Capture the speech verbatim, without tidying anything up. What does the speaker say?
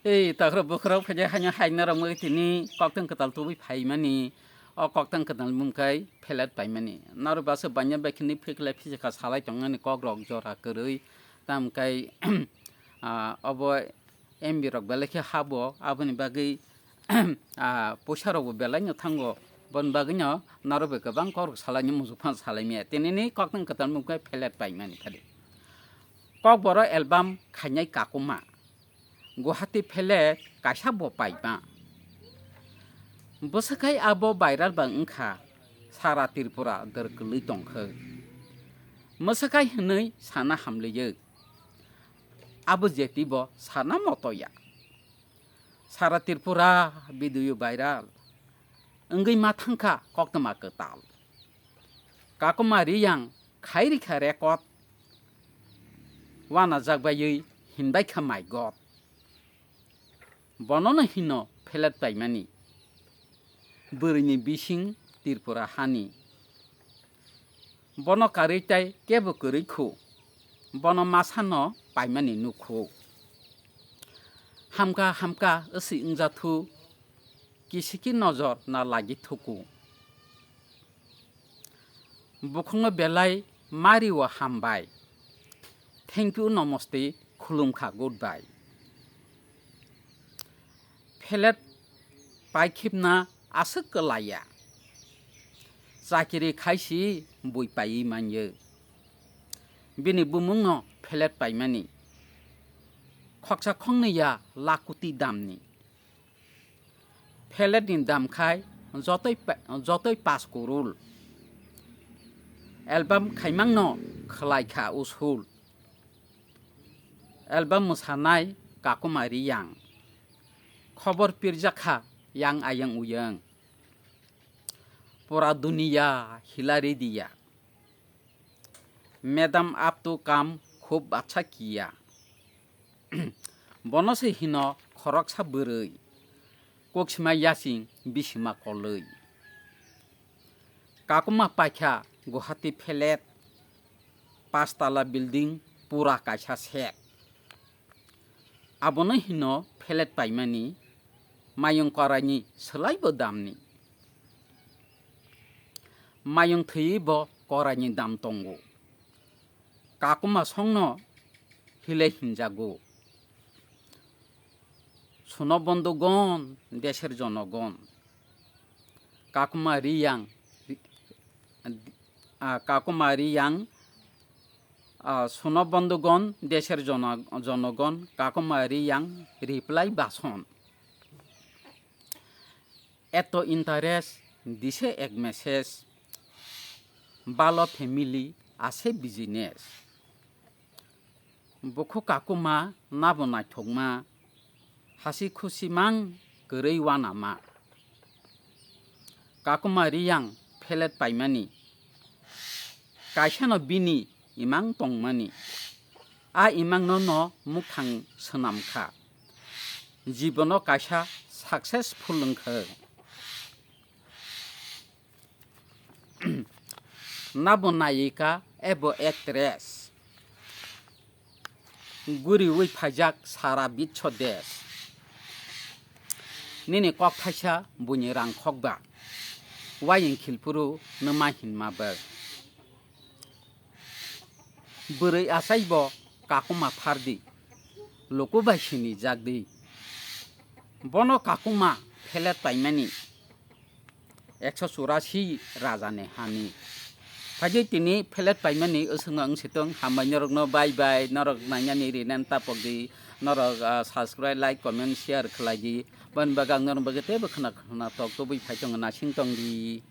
Ei, takhro bokhorok phaikhe haino hai norok mui tini koktwng kwtal tubui phaimani, o koktwng kwtal mungkhai phelet paimani. Norok baso banya bai khini phikla phikla salai tongnani kokrok jora kwrwi, tamkhai, ah, obo M B rok belai khe habo, aboni bagwi, ah, puisa rokbo belai no thango, boni bagwi no norok bai kwbang kokrok salaini muchung phano salai maya. Tinini koktwng kwtal mungkhai phelet paimani phadi. Kokborok album khainai Kakuma. Guwahati phelet kaisa bo paima. Bwswk hai abo viral ba wngkha, sara Tripura dor kwlwi tongkha. Mwswk hai hwnwi sana hamliyo. Abo jeti bo sana motoya. Sara Tripura video viral wngwi ma thangkha koktwma kwtal. Kakuma Riyang khai rikha record, wanajak baiwi hinbaikha maigot. Bonono hino phelet paimani, bwrwini bising Tripura hani. Bono karwi tai kebo kwrwi khu, bono masano paimani nukhu. Hamka hamka wsi wngjathu, kisiki nojor na lagi thuku. Bukhukno belai mari o hambai. Thank you, namaste, khulumkha, goodbye. Phelet paikhipna aswk kwlaiya. Chakiri khaisi bui paiwi manyo. Bini bumungno phelet paimani. Khoksa khongnwi ya lakh koti damni. Pheletni dam khai jotoi pa-, jotoi pas kurul. Album khaimangno khwlaikha usul. Album mwsanai Kakuma Riyang. Khobor pirjakha yang ayang uyang. Pura duniya hilari diya. Madam, ab to kam khub acha kiya. Bono se hino khoroksa bwrwi, koksima yasing bisima kolwi. Kakuma paikha Guwahati phelet, pastala building pura kaisa set. Abono hino phelet paimani, mayung koraini swlaibo damni. Mayung thwiwi bo koraini dam tongo. Kakuma songno hile hinjago. Suno bondhugon, desher jonogon. Kakuma Riyang, ah, Kakuma Riyang, ah, suno bondhugon, desher jono-, jonogon, Kakuma Riyang, reply bason. Eto interest, dise ek message. Balo family, ase business. Bukhu Kakuma nabo naithokma, hasi khusi mang kwrwi wanama. Kakuma Riyang phelet paimani, kaisano bini imang tongmani. A imangno no mukhang swnamkha, jibono kaisa successful wngkha. Nabo nayika ebo actress. Guriwi phaijak sara bisho desh. Nini kok thaisa buini rang khokba. Wayeng khilphuru nwma hinma bwk. Bwrwi achaibo Kakuma phardi. Luku bai sini jakdi. Bono Kakuma phelet paimani. Ekso churasi rajani hani. Phaidi tini phelet paimani wswkno wng sitwng, hambai norokno bye bye, norok nainani rinani tapokdi, norok, ah, subscribe, like, comment, share khlaidi. Boni bagwi ang norok bagwi teibo khna khna tok tubui phai tongo, nasing tongdi.